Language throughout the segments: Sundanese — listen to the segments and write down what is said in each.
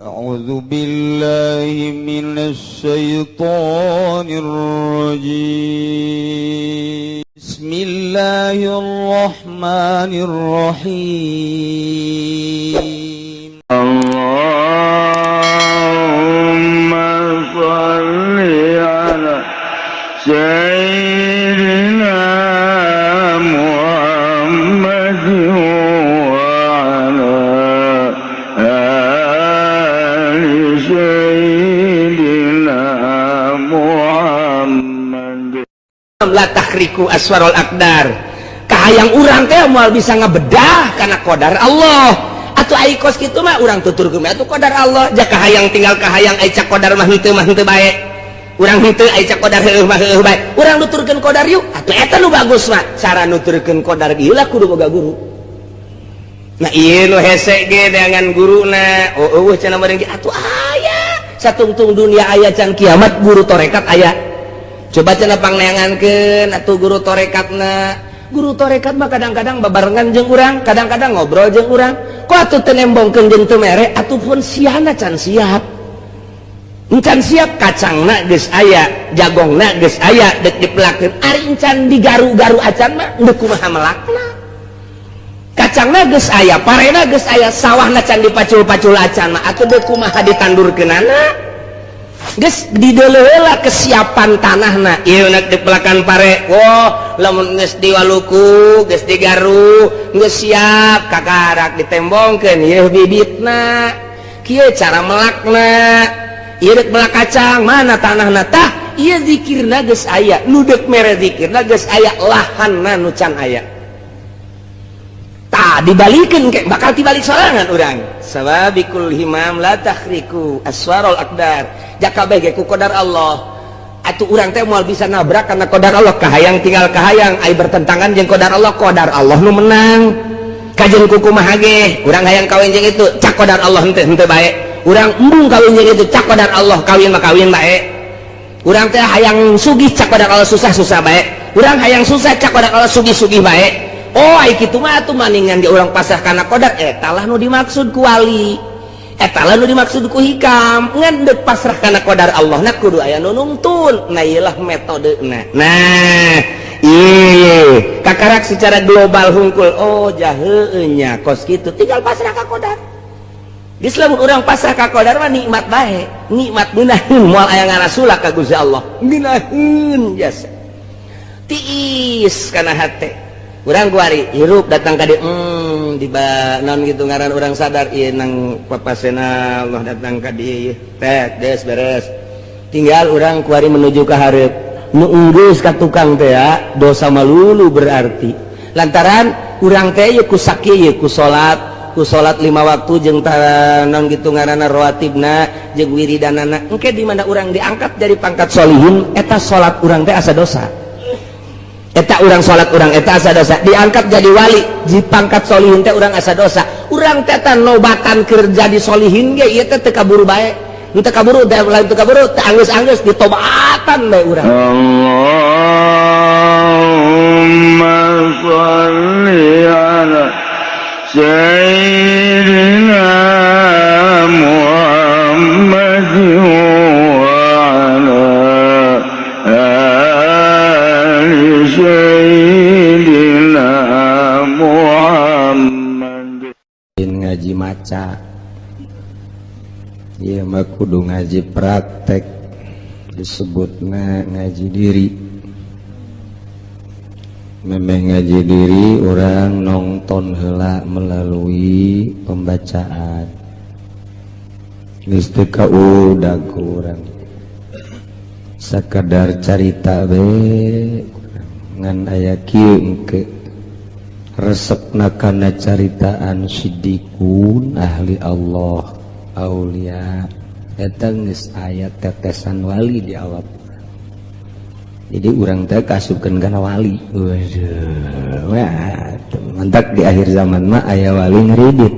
أعوذ بالله من الشيطان الرجيم. بسم الله الرحمن الرحيم. اللهم صل على سيدنا محمد وعلى آل سيدنا محمد. La takhriqu aswarul aqdar. Kahayang urang teh moal bisa ngebedah karena qadar Allah. Atuh ai kos kitu mah urang tuturkeun atuh qadar Allah. Ja kahayang tinggal kahayang, ai cak qadar mah henteu mah henteu bae. Urang henteu, ai cak qadar heueuh mah heueuh bae. Urang nuturkeun qadar yuk. Atuh eta nu bagus mah. Cara nuturkeun qadar ieu lah kudu boga guru. Nah, ieu nu hese ge dengan guruna. Oh, eueuh cenah meureun ge atuh aya. Satungtung dunia aya can kiamat guru torekat aya. Coba cenah pangneangankeun atuh guru torekatna. Guru torekat mah kadang-kadang babarengan jeung urang, kadang-kadang ngobrol jeung urang. Kok atuh teu nembongkeun jeung teu mere, atuh pun siana can siap. Encan siap kacangna geus aya, jagongna geus aya deuk dipelakeun. Ari encan digaru-garu acan mah deuk kumaha melakna. Kacangna geus aya, parena geus aya, sawahna can dipacul-pacul acan mah atuh deuk kumaha ditandurkeunana. Geus dideuleu heula kesiapan tanahna. Ieu nek dipelakan pare, wah lamun geus diwaluku, geus digaru, geus siap kakarak ditembongkeun ieu bibitna. Kieu cara melakna. Ieu deuk melak kacang, mana tanahna tah? Ieu zikirna geus aya, nu deuk mere zikirna geus aya, lahanna nu can aya. Tah dibalikeun ke bakal dibalik sorangan urang. Sababikul himam la takhriqu aswarul aqdar. Jaka kabeh ge ku qadar Allah. Atuh urang teh moal bisa nabrak karena qadar Allah. Kahayang tinggal kahayang, ai bertentangan jeung qadar Allah, qadar Allah nu menang. Kajeun kumaha ge, urang hayang kawin jeung itu, cak qadar Allah henteu henteu bae. Urang embung kawin jeung itu, cak qadar Allah kawin mah kawin bae. Urang teh hayang sugih, cak qadar Allah susah-susah bae. Urang hayang susah, cak qadar Allah sugih-sugih bae. Oh, ai kitu mah atuh maningan ge urang pasrah kana qadar. Eta lah nu dimaksud ku wali. Eta lah nu dimaksud ku hikam. Ngan deuk pasrah kana qadar Allah na kudu aya nu nungtun. Nah, ieu lah metodena. Nah, ieu kakarak secara global hungkul. Oh, jaheueuh nya kos kitu tinggal pasrah ka qadar. Geus lamun urang pasrah ka qadar mah nikmat bae. Nikmat ngeunaheun moal aya ngarasula ka Gusti Allah. Ngeunaheun jasa. Tiis kana hate. Urang kuari hirup datang ka dieu, di non gitu ngaran urang sadar ieu nang papasena Allah datang ka dieu teh geus beres. Tinggal urang kuari menuju ka hareup. Nu enggeus ka tukang teh ya, dosa malulu berarti. Lantaran urang teh ieu ku sakieu ieu ku salat 5 waktu jeung non gitu ngaranna rawatibna jeung wiridanana. Engke di mana urang diangkat dari pangkat solihin eta salat urang teh asa dosa. Eta urang salat urang eta asa dosa. Diangkat jadi wali di pangkat solihin teh urang asa dosa. Urang teh teh nobatan keur jadi solihin ge ieu teh teu kaburu bae. Teu kaburu teh lain teu kaburu teh anggeus-anggeus ditobatan bae urang. اللهم صل على سيدنا محمد وعلى آل سيدنا محمد. Ngaji maca ieu mah kudu ngaji praktek, disebutna ngaji diri. Memeh ngaji diri orang nonton heula melalui pembacaan. Geus teu kaudag ku urang sakadar carita we ngan aya kieu engke resepna kana caritaan siddiqun ahli Allah aulia eta geus aya tetesan wali di awak. Jadi urang teh kasupkeun kana wali. Waduh, wah, mantap di akhir zaman mah aya wali ngeridit.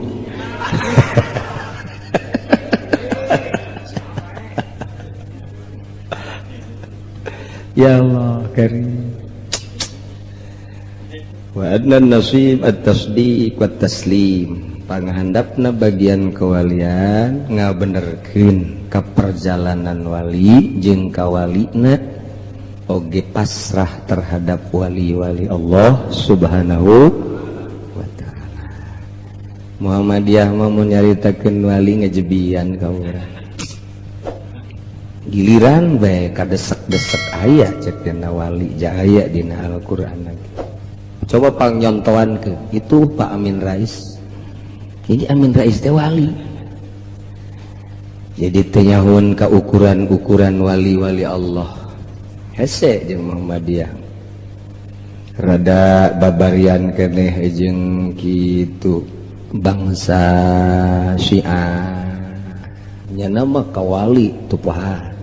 Ya Allah, karim. Wa adna nasib at-tasdiq wa taslim, panghandapna bagian kewalian ngabenerkeun ka perjalanan wali jeung kawalina oge pasrah terhadap wali-wali Allah Subhanahu wa ta'ala. Muhammadiyah mah mun nyaritakeun wali ngejebian ka urang, giliran bae kadesek-desek aya cek dina wali jaya dina Al-Qur'an lagi. Coba pang nyontoan ke itu Pak Amin Rais. Jadi Amin Rais teh wali. Jadi teu nyahun ka ukuran-ukuran wali-wali Allah. Hese jeung Muhammadiyah. Rada babarian keneh jeung kitu bangsa Syiah. Nya mah kawali tupahan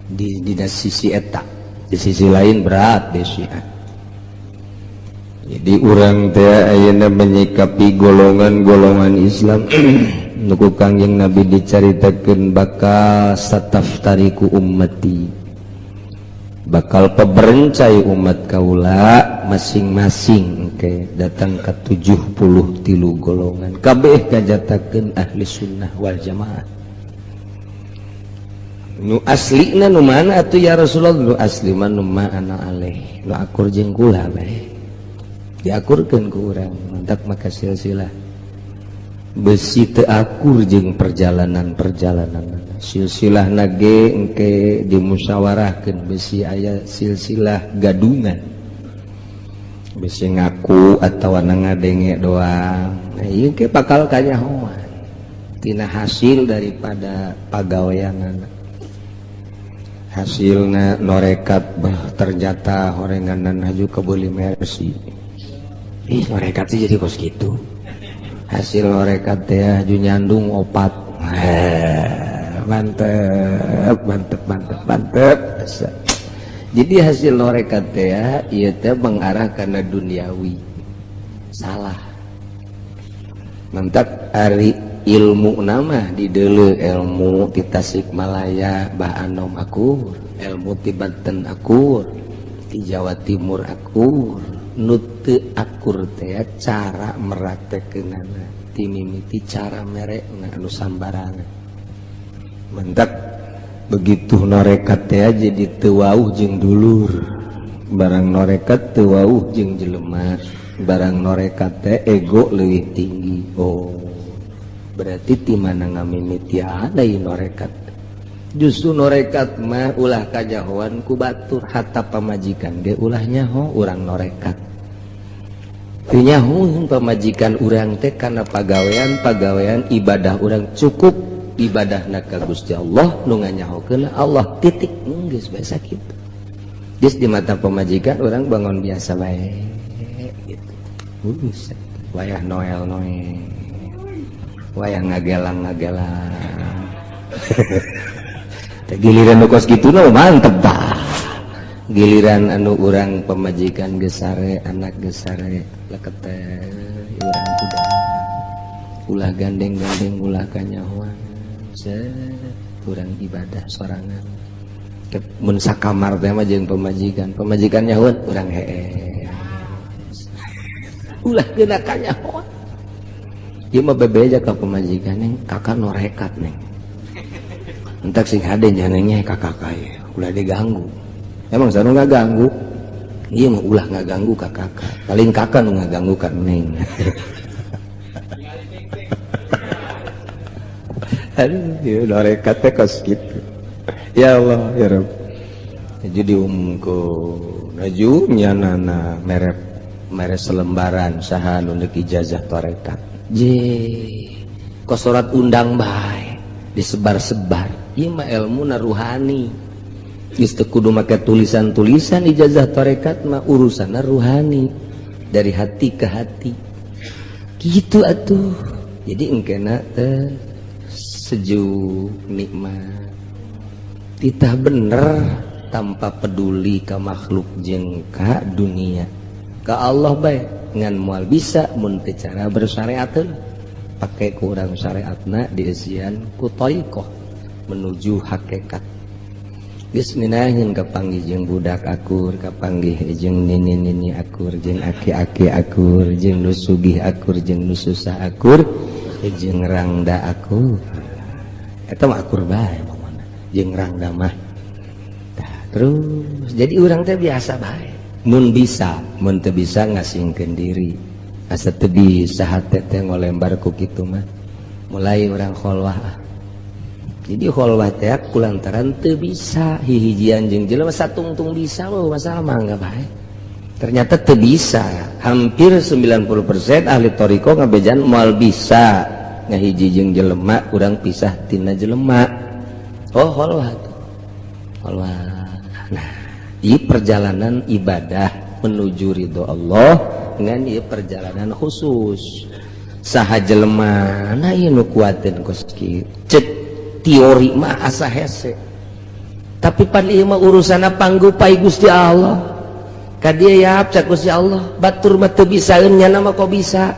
di sisi eta, di sisi lain berat di Syiah. Jadi urang teh ayeuna menyikapi golongan-golongan Islam nu ku Kangjeng Nabi dicaritakeun bakal sataftariku ummati, bakal peberencai umat kaula masing-masing engke datang ke 73 golongan kabeh kajatakeun ahli sunnah wal jamaah. Nu aslina nu mana atuh ya Rasulullah? Nu asli mah nu ma ana alaih, nu akur jeung kula bae diakurkeun ku urang. Mantak maka silsilah besi teu akur jeung perjalanan-perjalanan silsilah nage engke dimusyawarahkeun, besi aya silsilah gadungan, besi ngaku atawa ngadenge doang. Nah ieu ke bakal kanyahoan tina hasil daripada pagaweanana. Hasilna norekat bah ternyata horenganan haju kebeuli Mercy. Ih, norekat sih jadi kos gitu. Hasil norekat teh haju nyandung opat. Mantep, mantep, mantep, mantep. Jadi hasil norekat teh ieu teh mengarah kana duniawi. Salah. Mantap ari ilmu nama di deuleu, ilmu ti Tasikmalaya Bah Anom akur, ilmu ti Banten akur, ti Jawa Timur akur. Nu teu akur teh cara meraktekeunana, ti mimiti cara merekna anu sambarangan. Mentak begitu norekat teh jadi teu wauh jeung dulur, barang norekat teu wauh jeung jelema, barang norekat teh ego leuwih tinggi. Oh, berarti ti mana ngamimitian deui norekat? Justru norekat mah ulah kajahoan ku batur, hatta pamajikan ge ulah nyaho urang norekat. Teu nyaho pamajikan urang teh kana pagawean-pagawean ibadah urang, cukup ibadahna ka Gusti Allah, nu nganyahokeun Allah, titik, geus bae sakitu. Geus di mata pamajikan urang bangun biasa bae gitu. Geus wayah Noel Noel, wayah ngagelang ngagelang. Giliran nu kos kitu nu mantep tah. Giliran anu urang pamajikan geus sare, anak geus sare, leket teh urang kuda ulah gandeng-gandeng, ulah kanyahoan, set urang ibadah sorangan. Mun sakamar teh mah jeung pamajikan, pamajikan nyahoan urang heeh, ulah kena kanyahoan. Ieu mah bebeja ka pamajikan, "Neng, kakak norekat, Neng." Entak sing hade nyanengnya kakak kaya ulah diganggu. Emang sana nggak ganggu? Iya mah ulah nggak ganggu ka kakak, paling kakak nu nggak ganggu ka Neng. Aduh, ya norekat teh kos gitu. Ya Allah, ya Rabb. Jadi umumku naju nyanana merek mere selembaran saha nu neuk ijazah tarekat. Je kosorat undang bae disebar-sebar. Ieu mah ilmu na ruhani. Geus teu kudu make tulisan-tulisan, ijazah tarekat mah urusanna ruhani, dari hati ke hati. Gitu atuh. Jadi engkena teh sejuk nikmat. Titah bener tanpa peduli ka makhluk jeung ka dunia. Ka Allah bae ngan moal bisa mun teu cara bersyariat, pake kurang syariatna dieusian ku thariqah menuju hakikat. Geus minahin kapanggih jeung budak akur, kapanggih jeung nini-nini akur, jeung aki-aki akur, jeung nu sugih akur, jeung nu susah akur, jeung rangda akur. Eta mah akur bae pokona jeung rangda mah. Tah, terus jadi urang teh biasa bae. Mun bisa, mun teu bisa ngasingkeun diri. Asa teu bisa hate teh ngolembar ku kitu mah. Mulai urang kholwah. Jadi kholwah teh kulantaran teu bisa hihijian jeung jelema satungtung bisa loh masalah mah enggak bae. Ternyata teu bisa. Hampir 90% ahli thoriqoh ngabejan moal bisa ngahiji jeung jelema urang pisah tina jelema. Oh kholwah tuh. Kholwah. Nah, ieu perjalanan ibadah menuju ridho Allah dengan ieu perjalanan khusus. Saha jelema na ieu nu kuateun kos kieu. Cek teori mah asa hese, tapi pan ieu mah urusanna panggupai Gusti Allah. Ka dieu yap cak Gusti Allah, batur mah teu bisaeun nyana mah kok bisa,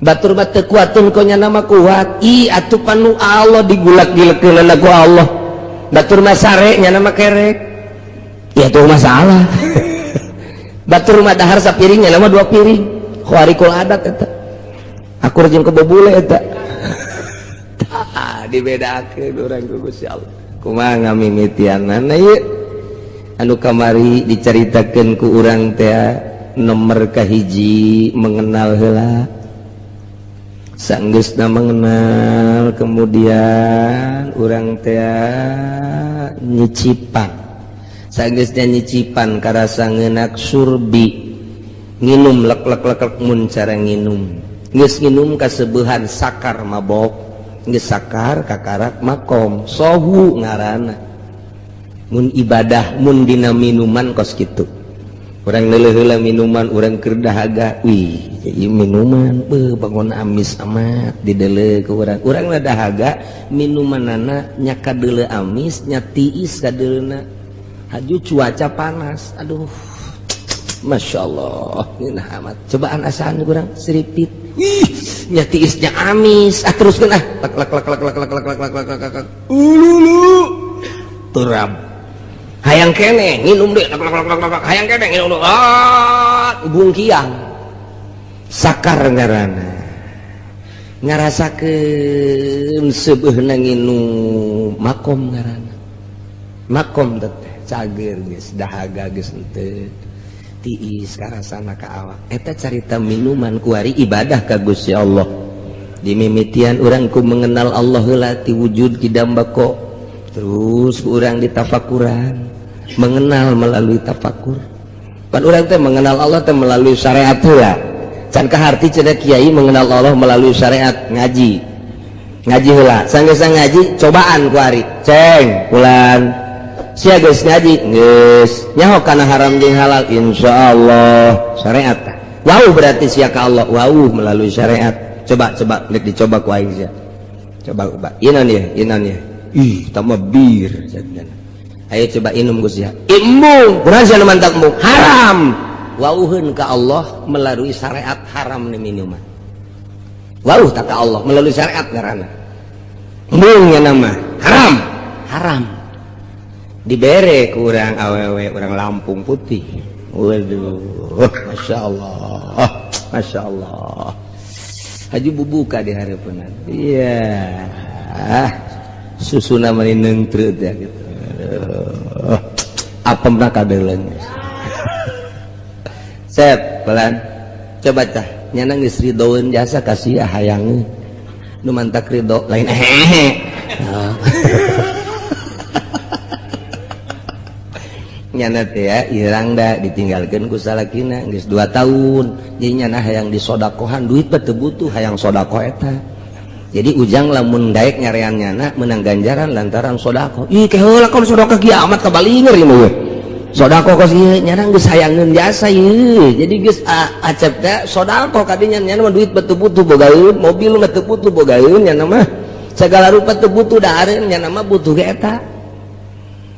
batur mah teu kuateun kok nyana mah kuat. Ih atuh panu Allah digulak-gilekeunana ku Allah. Batur mah sare nyana mah kerek, ya tuh masalah. Batur mah dahar sapiring nyana mah 2 piring, khawarikul adat eta akur jeung kebobule eta. Dibedakeun urang ku Gusti Allah. Kumaha ngamimitianana ieu anu kamari dicaritakeun ku urang teh nomor kahiji mengenal heula. Sanggeusna mengenal kemudian urang teh nyicipan. Sanggeusna nyicipan karasa ngeunak surbi nginum lek lek lek lek mun cara nginum. Geus nginum kasebeuhan sakar mabok. Geus sakar kakarak makom sohu ngaranna. Mun ibadah mun dina minuman kos kitu. Urang neuleuh heula minuman urang keur dahaga, wih ieu minuman beuh bangun amis amat dideuleu ku urang. Urang lah dahaga minumanana nya kadeuleu amis nya tiis kadeuleuna. Haju cuaca panas, aduh Masya Allah ngeunah amat. Cobaan asaan urang seripit. Ih, nya tiisnya amis. Ah teruskeun ah. Lek lek lek lek lek lek lek lek lek lek lek. Ululu. Turab. Hayang kene nginum deui lek lek lek lek. Hayang kene nginum deui. Ah, bungkiang. Sakar ngaranna. Ngarasakeun seubeuhna nginum makom ngaranna. Makom teh cager geus dahaga geus henteu. Tiis karasana ka awak. Eta carita minuman kuari ibadah ka Gusti Allah. Dimimitian urang ku mengenal Allah heula ti wujud kidam bako. Terus urang ditafakuran, mengenal melalui tafakur. Pan urang teh mengenal Allah teh melalui syariat heula. Can kaharti cenah kiai mengenal Allah melalui syariat ngaji. Ngaji heula, sanggeus ngaji cobaan kuari. Ceng, bulan sia geus ngaji geus nyaho kana haram jeung halal insyaallah syariat tah. Wau berarti sia ka Allah wau melalui syariat. Coba coba nek dicoba ku aing sia. Coba coba inan ya inan ya. Ih tambah bir cenah. Ayo coba inum geus sia. Embung kurang sia nu mantak embung haram. Wauheun ka Allah melalui syariat haram ni minuman. Wau tak ka Allah melalui syariat ngaranna. Embung nya nama haram haram. Dibere ku urang awewe urang Lampung putih. Waduh, Masya Allah, Masya Allah. Haji bubuka di hareupeunna. Iya. Susuna mani neungtreut ya gitu. Aduh. Apemna kadeuleung. Sep, pelan. Coba tah, nyana geus ridoeun jasa kasih hayangeun. Nu mantak ridho lain hehe. Nyana teh ya irang da ditinggalkeun ku salakina geus 2 tahun. Jadi nyana hayang disodakohan duit mah teu butuh hayang sodakoh eta. Jadi ujang lamun daek nyarean nyana menang ganjaran lantaran sodakoh. Ih ke heula kon sodakoh kiamat kabalinger ieu mah. Sodakoh kos ieu nyana geus hayangeun jasa ieu. Jadi geus acep teh sodakoh kadinya nyana mah duit mah teu butuh bogaeun, mobil mah teu butuh bogaeun nyana mah. Segala rupa teu butuh dahareun nyana mah butuh ge eta.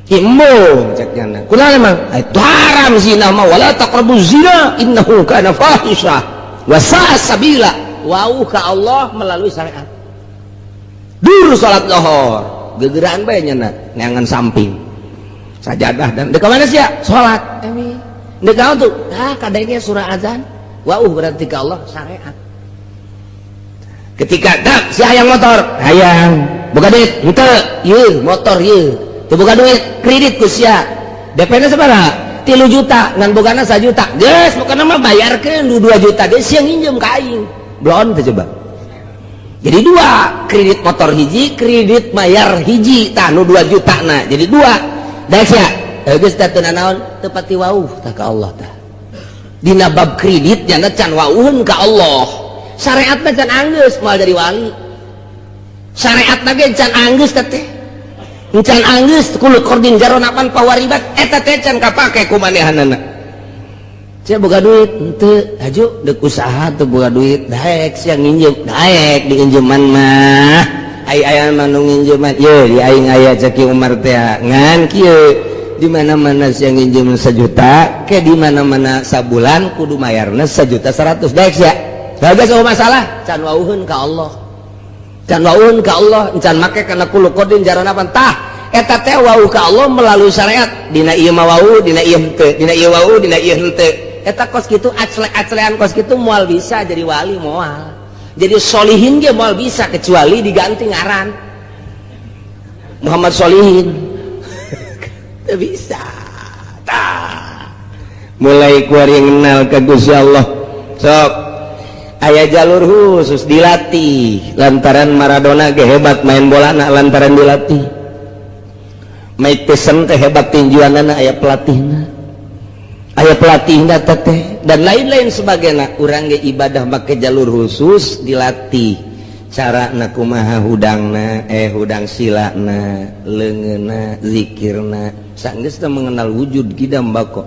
Embung cek nyana. Kunaon emang? Itu haram zina mah wala taqrabu zina innahu kana fahisah wa sa'a sabila. Wau ka Allah melalui syariat. Dur salat lohor, gegeraan bae nyana neangan samping. Sajadah dan dek mana sih ya? Salat. Emi. Dek naon tuh? Ah, kadangnya surah azan. Wauh berarti ke Allah syariat. Ketika tak si hayang motor, hayang. Boga duit, henteu, ieu motor ieu. Teu boga duit, kredit ku sia. DP-na sabaraha? 3 juta, ngan bogana 1 juta. Geus, pokona mah bayarkeun 2 juta geus sia nginjem ka aing. Belon teh coba. Jadi dua, kredit motor hiji, kredit bayar hiji, tah nu 2 juta na. Jadi dua. Da sia, geus teh teu nanaon, teu pati wauh tah ka Allah tah. Dina bab kredit nyana can wauheun ka Allah. Syariatna can anggeus moal jadi wali. Syariatna ge can anggeus teh teh. Can anggeus kullu qardin jarra naf'an fahuwa riba eta teh can kapake ku manehanana. Sia boga duit henteu, haju deuk usaha teu boga duit, daek sia nginjem, daek diinjeman mah. Ai aya mah nu nginjeman, ye di aing aya cek Umar teh ngan kieu di mana-mana sia nginjem 1 juta, ke di mana-mana sabulan kudu mayarna 1 juta 100 daek sia. Geus euweuh masalah, can wauheun ka Allah. Can wauheun ka Allah, can make kana kullu qardin jarra naf'an tah. Eta teh wau ka Allah melalui syariat. Dina ieu mah wau, dina ieu henteu, dina ieu wau, dina ieu henteu. Eta kos kitu aclek-aclean kos kitu moal bisa jadi wali moal. Jadi solihin ge moal bisa kecuali diganti ngaran. Muhammad Solihin. Teu bisa. Tah. Mulai kuari kenal ke Gusti Allah. Sok aya jalur khusus dilatih lantaran Maradona ge hebat main bola na lantaran dilatih. Mike Tyson teh hebat tinjuanana aya pelatihna. Aya pelatihna teh dan lain-lain sebagainya. Urang ge ibadah make jalur khusus dilatih. Cara na kumaha hudangna, hudang silana, leungeunna, zikirna. Sanggeus teh mengenal wujud kidam bako.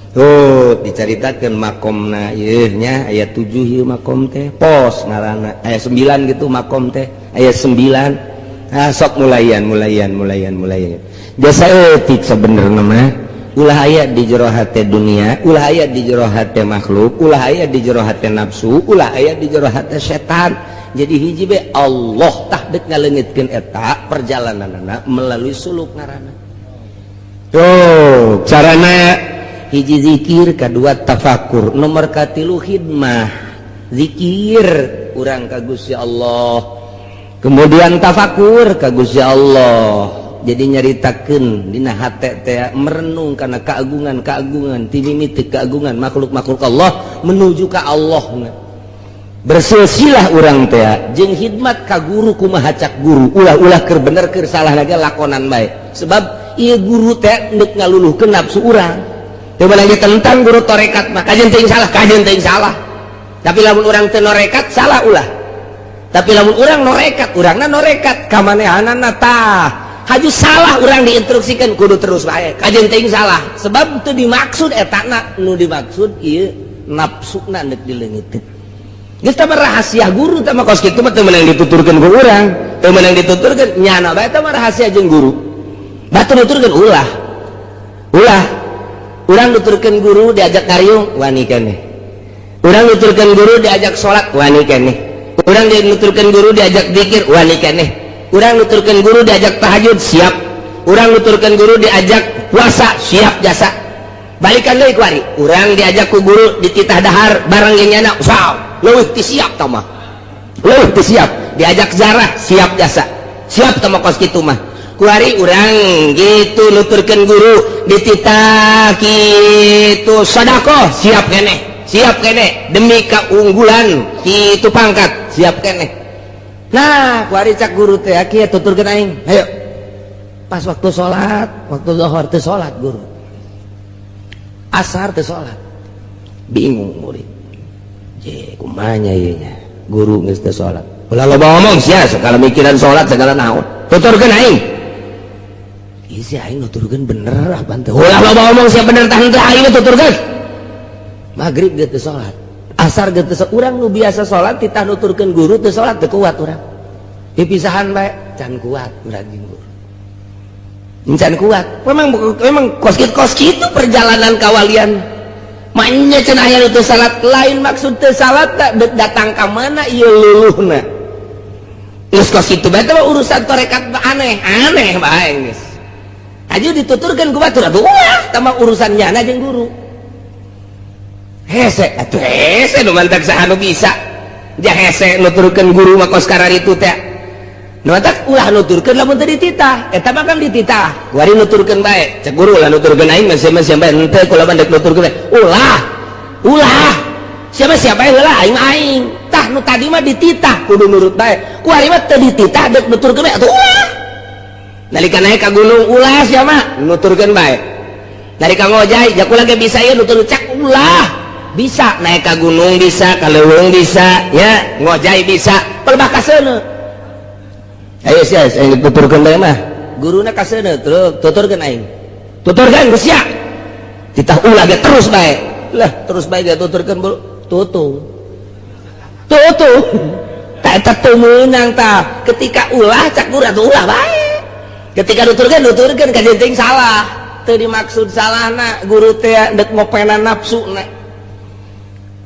Tuh dicaritakeun makomna ieu nya aya 7 ieu makom teh pos ngaranna aya 9 gitu makom teh aya 9. Ah sok mulayan mulayan mulayan mulayan. Jasa etik sebenarnya mah ulah aya di jero hate dunia, ulah aya di jero hate makhluk, ulah aya di jero hate nafsu, ulah aya di jero hate setan. Jadi hiji be Allah tah dek ngaleungitkeun eta perjalananana melalui suluk ngaranna. Tuh carana hiji zikir, kedua tafakur, nomor katilu khidmah. Zikir urang ka Gusti Allah, kemudian tafakur ka Gusti Allah. Jadi nyaritakeun dina hate teh merenung karena keagungan-keagungan ti mimiti keagungan makhluk-makhluk Allah menuju ka Allah. Bersilsilah urang teh jeung khidmat ka guru kumaha cak guru, ulah-ulah keur bener keur salah lagi lakonan bae. Sebab ieu guru teh neuk ngaluluhkeun nafsu urang. Teu meunang ditentang guru tarekat mah, kajeun teuing salah, kajeun teuing salah. Tapi lamun urang teu norekat salah ulah. Tapi lamun urang norekat, urangna norekat ka manehanana tah. Haju salah urang diinstruksikan kudu terus bae. Kajeun teuing salah. Sebab teu dimaksud etana nu dimaksud ieu nafsuna neuk dileungiteun. Geus tah rahasia guru tah mah kos kitu mah teu meunang dituturkeun ku urang. Teu meunang dituturkeun nyana bae tah mah rahasia jeung guru. Batur nuturkeun ulah. Ulah. Urang nuturkeun guru diajak ngariung wani keneh. Urang nuturkeun guru diajak salat wani keneh. Urang nuturkeun guru diajak zikir wani keneh. Urang nuturkeun guru diajak tahajud siap. Urang nuturkeun guru diajak puasa siap jasa. Balikan deui ku ari. Urang diajak ku guru dititah dahar bareng jeung nyana, wow, leuwih ti siap tah mah. Leuwih ti siap. Diajak zarah siap jasa. Siap tah mah kos kitu mah. Ku ari urang gitu nuturkeun guru dititah kitu sedekah siap keneh. Siap keneh demi keunggulan kitu pangkat siap keneh. Nah, ku ari cak guru teh kieu tuturkeun aing. Hayo. Pas waktu salat, waktu zuhur teu salat guru. Asar teu salat. Bingung murid. Je, kumaha ieu nya? Guru geus teu salat. Ulah loba ngomong sia, segala mikiran salat segala naon. Tuturkeun aing. Ieu si aing nuturkeun bener apa teu? Ulah loba ngomong sia bener tah henteu aing tuturkeun. Maghrib geus teu salat. Asar geus teu salat. Urang nu biasa salat titah nuturkeun guru teu salat teu kuat urang. Dipisahan bae can kuat urang jeung guru. Can kuat. Memang memang kos kitu kos kitu perjalanan kawalian. Maknya cenah aya nu teu salat lain maksud teu salat tak datang ka mana ieu luluhna. Geus kos kitu bae teh urusan tarekat mah aneh, aneh bae geus. Aju dituturkeun ku batur, atuh ulah tambah urusan nyana jeung guru. Hese atuh, hese nu mantak saha nu bisa ja hese nuturkeun guru mah kos kararitu teh. Nu mantak ulah nuturkeun lamun teu dititah. Eta mah kan dititah, kuari nuturkeun bae. Cek guru, ulah nuturkeun aing mah, siapa siapa henteu, kula mah dek nuturkeun bae. Ulah, ulah, siapa siapa yang heula, aing mah aing. Tah, nu tadi mah dititah kudu nurut bae, kuari mah teu dititah dek nuturkeun bae, atuh ulah. Nalika naik ka gunung, ulah siapa nuturkeun bae. Nalika ngojay, ja kula ge bisa ieu nutur, cek ulah. Bisa naik ka gunung, bisa ka leuweung, bisa ya ngojay, bisa pelbah kaseuneu. Ayo sia, aing tuturkeun bae mah guruna kaseuneu, terus tuturkeun aing, tuturkeun geus sia. Titah ulah ge terus bae lah, terus bae ge tuturkeun tutu tutu. Tak, eta teu meunang. Tah, ketika ulah cak guru, atuh ulah bae. Ketika nuturkeun, nuturkeun kajeun teuing salah. Teu dimaksud salahna, guru teh dek ngopenan nafsu na,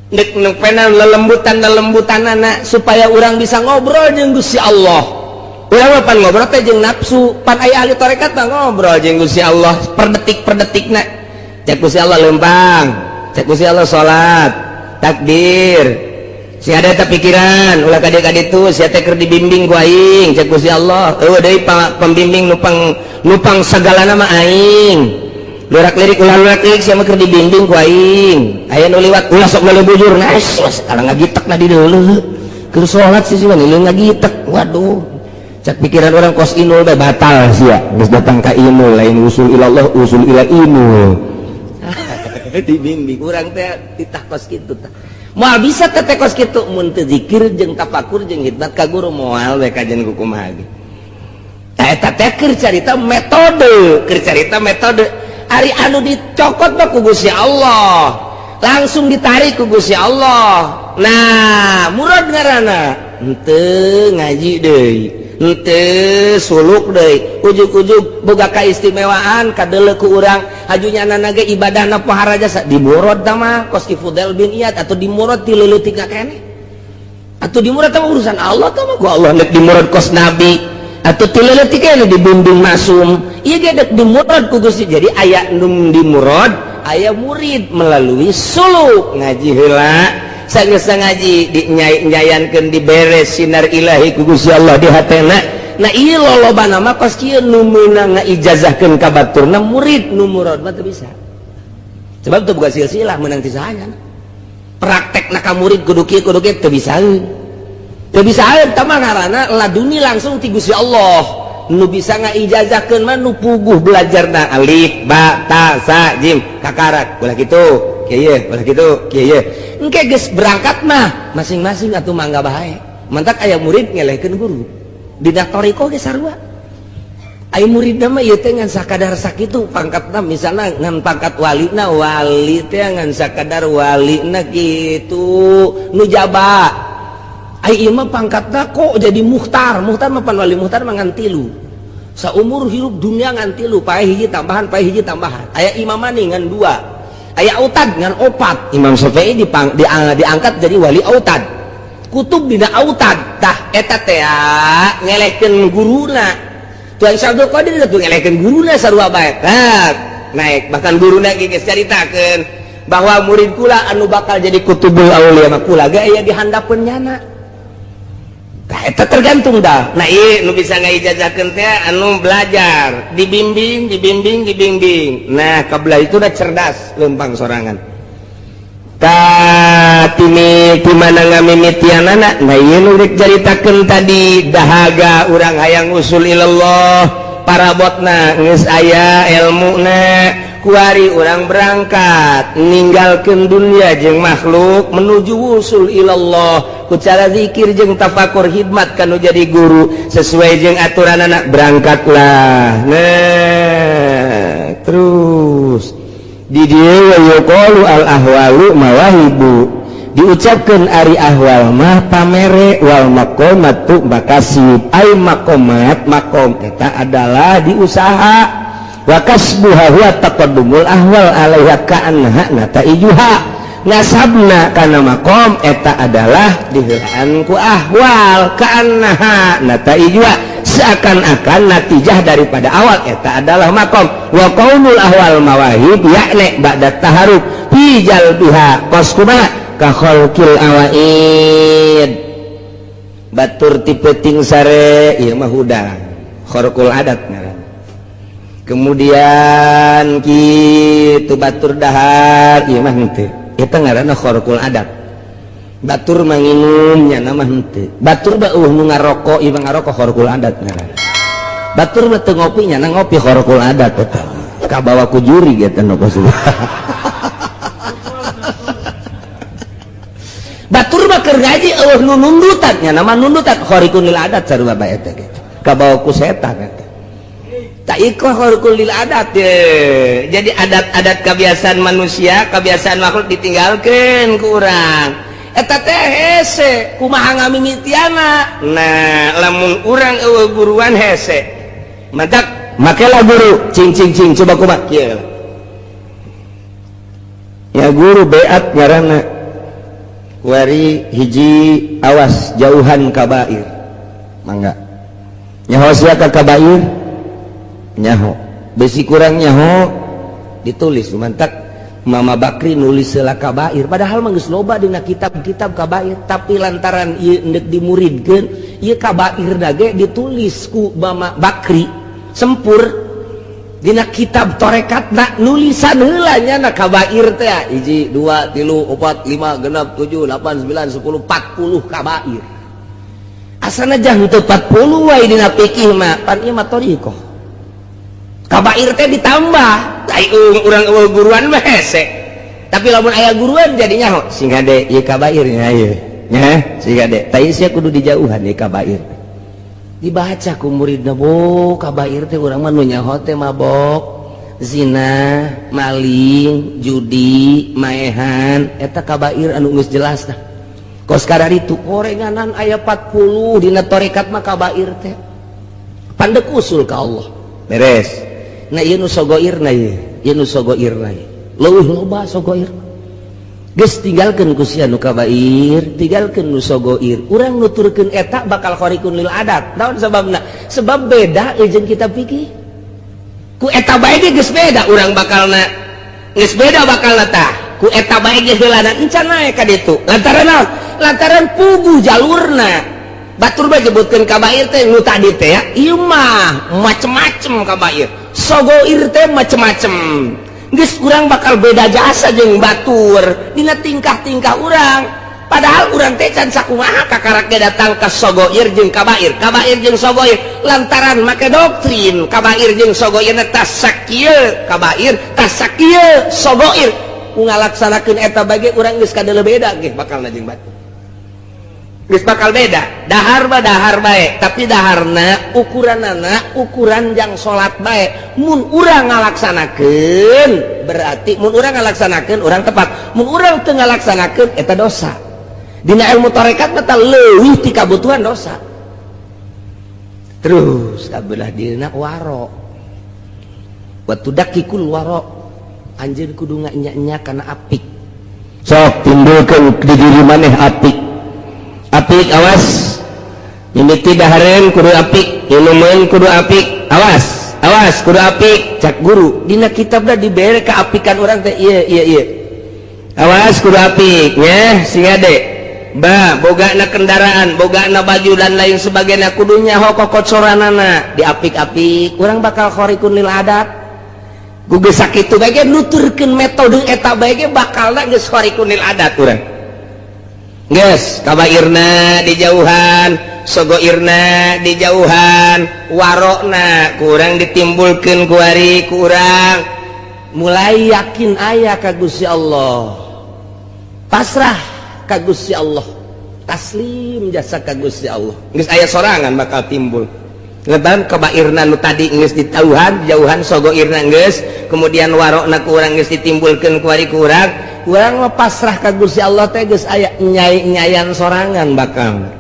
dek ngopenan lelembutan lelembutanana supaya urang bisa ngobrol jeung Gusti Allah. Urang mah pan ngobrol teh jeung nafsu. Pan aya ahli tarekat mah ngobrol jeung Gusti Allah per detik per detikna. Cek Gusti Allah lempang, cek Gusti Allah salat, takbir, si ada tak pikiran ulah ka dieu ka ditu, sia teh keur dibimbing ku aing. Cek Gusti Allah eueuh deui pembimbing nupang nupang sagalana mah aing. Lurak lirik ulah, lurak lirik, sia mah keur dibimbing ku aing. Aya nu liwat, ulah sok bujur. Nah, kalau ngagitek na di dulu keur salat sih sih ngagitek. Waduh, cek pikiran orang kos inul bae batal sia, geus datang ka inul, lain usul ilallah, usul ila inul. Dibimbing urang teh titah kos kitu. Tah, moal bisa teh kos kitu mun teu zikir jeung tafakur jeung khidmat ka guru, moal we kajian ku kumaha ge. Tah, eta teh keur carita metode, keur carita metode. Ari anu dicokot mah ku Gusti Allah, langsung ditarik ku Gusti Allah. Nah, murad ngaranna henteu ngaji deui, henteu suluk deui, ujug-ujug boga kaistimewaan kadeuleu ku urang, haju nyana ge ibadahna pohara jasa. Dimurad mah kos Ki Fudail bin Iyad atau dimurad ti leuletik keneh atau dimurad mah urusan Allah. Tah mah ku Allah nek dimurad kos nabi atau ti leuletik keneh dibimbing masum, ieu ge dek dimurad ku Gusti. Jadi aya nu dimurad, aya murid melalui suluk. Ngaji heula, sanggeus ngaji dinyayankeun, diberes sinar ilahi ku Gusti Allah di hatena. Nah, ieu lolobana mah kos kieu. Nu meunang ngaijazahkeun ka baturna murid, nu murad mah teu bisa, sebab teu boga silsilah meunang ti saha. Praktekna ka murid kudu kieu, kudu kieu, teu bisaeun, teu bisaeun. Tah mah ngaranna laduni langsung ti Gusti Allah. Nu bisa ngaijazahkeun mah nu puguh belajarna alif ba ta sa jim kakarak, ulah kitu kieu, ulah kitu kieu. Engke geus berangkat mah masing-masing atuh mangga bae. Mantak aya murid ngelehkeun guru dina thoriqoh ge sarua. Aya murid mah ieu teh ngan sakadar sakitu pangkatna, misalna ngan pangkat walina, wali teh ngan sakadar walina kitu nujaba. Ai ieu mah pangkatna kok jadi muhtar. Muhtar mah pan wali muhtar mah ngan tilu saumur hirup dunia, ngan tilu, pae hiji tambahan, pae hiji tambahan. Aya imam maning ngan dua, aya autad ngan opat. Imam Syafi'i diangkat jadi wali autad, kutub dina autad. Tah, eta teh ngelehkeun guruna. Tuan Syekh Abdul Qadir tuh ngelehkeun guruna sarua bae. Nah, naik bahkan guruna ge geus caritakeun bahwa murid kula anu bakal jadi kutubul aulia mah kula ge aya di handapeun nyana. Tah, eta tergantung dah. Nah, ieu nu bisa ngaijazahkeun teh anu belajar, dibimbing, dibimbing, dibimbing. Nah, kabelah itu udah cerdas lempang sorangan. Ta timi ti mana ngamimitianana? Nah, ieu nu rek caritakeun tadi, dahaga urang hayang usul ilallah, parabotna geus aya ilmuna, kuari urang berangkat ninggalkeun dunia jeung makhluk menuju wusul ilallah ku cara zikir jeung tafakur, hikmat kanu jadi guru sesuai jeung aturan anak. Berangkatlah. Nah, terus di dieu wa yuqalu al ahwalu mawahibu, diucapkeun ari ahwal mah pamere, wal maqamatu makasib, ai maqamat maqam eta adalah diusaha, wa kasbuha huwa taqaddumul ahwal alaiha ka'annaha nataijuha. Ngasabna kana maqam eta adalah diheulaan ku ahwal, ka'annaha nataijuha. Seakan-akan natijah daripada awal eta adalah makom wa kaunul ahwal mawahib, yakni ba'da taharub fi jalbiha, kos kumaha? Ka khalqil awaid. Batur ti peuting sare, ieu mah hudang, kharqul adat ngaran. Kemudian kitu, batur dahar, ieu mah henteu, eta ngaranna kharqul adat. Batur manginum, nya mah henteu. Batur mah euweuh nu ngarokok, ieu mah ngarokok, kharqul adat ngaranna. Batur mah teu ngopi, nya ngopi, kharqul adat eta. Kabawa ku juri eta nu kos. Batur mah keur ngaji euweuh nu nundutan, nya nama nundutan, khariqun lil adat sarua bae eta ge. Kabawa ku setan eta. Tak iko khariqun lil adat ye. Jadi adat-adat kebiasaan manusia, kebiasaan makhluk ditinggalkeun ku urang. Eta teh hese, kumaha ngamimitiana? Nah, lamun urang euweuh guruan hese. Mantak makelah guru, cing cing cing, coba kumaha kieu. Ya guru beat ngaranna. Wari hiji, awas jauhan kabair. Mangga. Nyaho sia ka kabair? Nyaho. Besi kurang nyaho ditulis, mantak Mama Bakri nulis heula kabair, padahal mah geus loba dina kitab-kitab kabair, tapi lantaran ieu endek dimuridkeun, ieu kabair ge ditulis ku Mama Bakri sempur dina kitab torekatna, nulisan heula nya na kabair teh hiji, dua, tilu, opat, lima, genep, tujuh, delapan, sembilan, sepuluh, 40 kabair. Asana jang teu 40 wae dina fikih mah, pan ieu mah thoriqoh. Kabair teh ditambah. Ai urang euweuh guruan mah hese, tapi lamun aya guruan jadi nyaho, sing hade ieu kabair nya, ieu nya sing hade. Tah, sia kudu dijauhan ieu kabair. Dibaca ku muridna, bo kabair teh urang mah nu nyaho teh mabok, zina, maling, judi, maehan, eta kabair anu geus jelas. Tah, kos itu korenganan aya 40 dina torekat mah kabair teh. Pandek usul ka Allah beres. Nah, ieu nu sogoirna, ieu ieu nu sogoirna, leuwih loba sogoir. Geus, tinggalkeun ku sia nu kabair, tinggalkeun nu sogoir. Urang nuturkeun eta bakal khariqun lil adat. Naon sababna? Sebab beda jeung kitab fikih. Ku eta bae ge geus beda urang bakalna, geus beda bakalna. Tah, ku eta bae ge heulana encan naek ka ditu. Lantaran naon? Lantaran puguh jalurna. Batur bae nyebutkeun kabair teh nu tadi teh ya, ieu mah macem-macem kabair, sogoir teh macem-macem. Geus, urang bakal beda jasa jeung batur dina tingkah-tingkah urang, padahal urang teh can sakumaha kakarak ge datang ke sogoir jeung kabair, kabair jeung sogoir, lantaran make doktrin kabair jeung sogoir tas sakieu kabair, tas sakieu sogoir. Ku ngalaksanakeun eta bage urang geus kadeuleu beda ge bakalna jeung batur, geus bakal beda. Dahar mah dahar bae, tapi daharna ukuranana ukuran jang salat bae. Mun urang ngalaksanakeun, berarti mun urang ngalaksanakeun urang tepat, mun urang teu ngalaksanakeun eta dosa. Dina ilmu tarekat mah leuwih ti kabutuhan dosa. Terus kabelah dina waro, wa tudakikul waro, anjeun kudu nganya-nya kana apik. Sok timbulkeun di diri maneh apik, apik. Awas, mimiti dahareun kudu apik, inumeun kudu apik, awas awas kudu apik. Cak guru dina kitabna dibere keapikan urang teh ieu ieu ieu. Awas, kudu apik nya, sing ade ba bogana kendaraan, bogana baju dan lain sebagainya, kudu nyaho kokocoranana, diapik-apik. Urang bakal khariqun lil adat. Ku geus sakitu bae ge, nuturkeun metode eta bae ge bakalna geus khariqun lil adat urang. Geus, kabairna dijauhan, sogoirna dijauhan, warokna kurang ditimbulkeun kuari, kurang mulai yakin aya ka Gusti Allah, pasrah ka Gusti Allah, taslim jasa ka Gusti Allah. Geus aya sorangan bakal timbul. Leban kabairna nu tadi geus ditauhan, jauhan, sogoirna geus, kemudian warokna kurang geus ditimbulkeun kuari, kurang urang mah pasrah ka Gusti Allah teh geus aya nyai-nyayan sorangan, bakal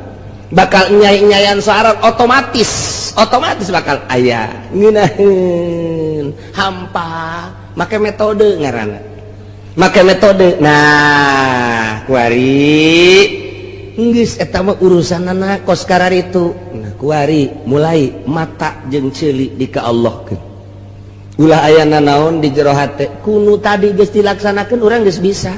bakal nyai-nyayan sorangan, otomatis otomatis bakal aya ngeunaheun hampa. Make metode ngaranna, make metode. Nah, kuari Geus, eta mah urusanana kos kararitu. Nah, kuari mulai mata jeung ceuli di ka Allah keun, ulah aya nanaon di jero hate. Kunu tadi geus dilaksanakeun, urang geus bisa.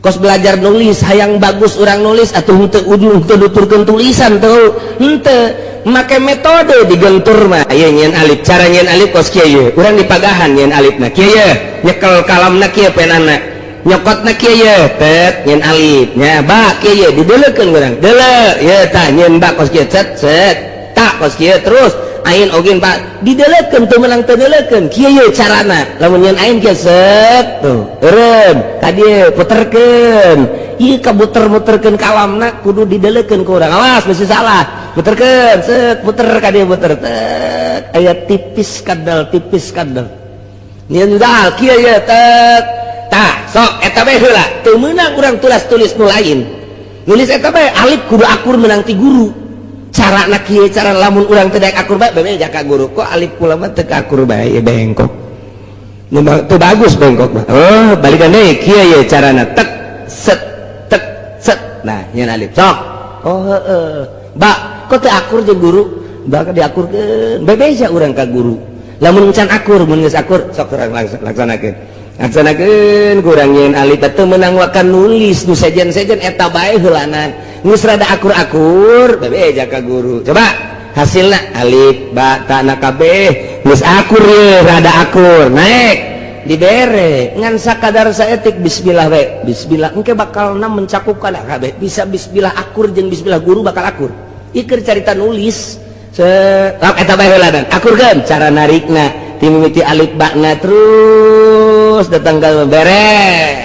Kos belajar nulis, hayang bagus urang nulis atuh, henteu ujung henteu nuturkeun tulisan tuh, henteu make metode digentur mah. Ieu nyieun alif, cara nyieun alif kos kieu. Ye urang dipagahan nyieun alifna kieu, ye nyekel kalamna kieu, penana nyokotna kieu, ye tet nyieun alif nya. Ba kieu, ye dideleukeun urang deuleu ye, tah nyieun ba kos kieu, cet cet, tak kos kieu. Terus ain ogin pak dideleukeun, teu meunang teu deleukeun kieu. Ye carana lamun nyieun ain kieu, set tuh eureun ka dieu, puterkeun ieu, kabuter-muterkeun kalamna kudu dideleukeun ku urang, awas mesti salah. Puterkeun, set, puter ka dieu, puter, tet, aya tipis kadal, tipis kadal. Nyieun dal kieu, ye tet, tah sok eta bae heula. Teu meunang urang tulas tulis nu lain, nulis eta bae alif kudu akur meunang ti guru. Cara nak kieu, cara lamun urang teu daek akur bae, bebe jaka guru, kok alif kula mah teu akur bae, bengkok. Nu teu bagus, bengkok mah. Oh, balikan deui kieu, ye carana tek set tek set. Nah, nyieun alif sok. Oh heeh, ba kok teu akur jeung guru, bakal diakurkeun. Bebeja urang ka guru lamun can akur. Mun geus akur, sok urang laksanakeun, laksanakeun. Kurang nyieun alif teu meunang wakan nulis nu sejen-sejen, eta bae heulana. Geus rada akur-akur, bebeja ka guru, coba hasilna alif ba ta na kabeh geus akur, ye rada akur, naik dibere ngan sakadar saetik bismillah we. Bismillah engke bakalna mencakup kana kabeh. Bisa bismillah akur jeung bismillah guru bakal akur. Iker carita nulis se eta bae heula dan akurkeun cara narikna ti mimiti alif bakna terus datang ka beres.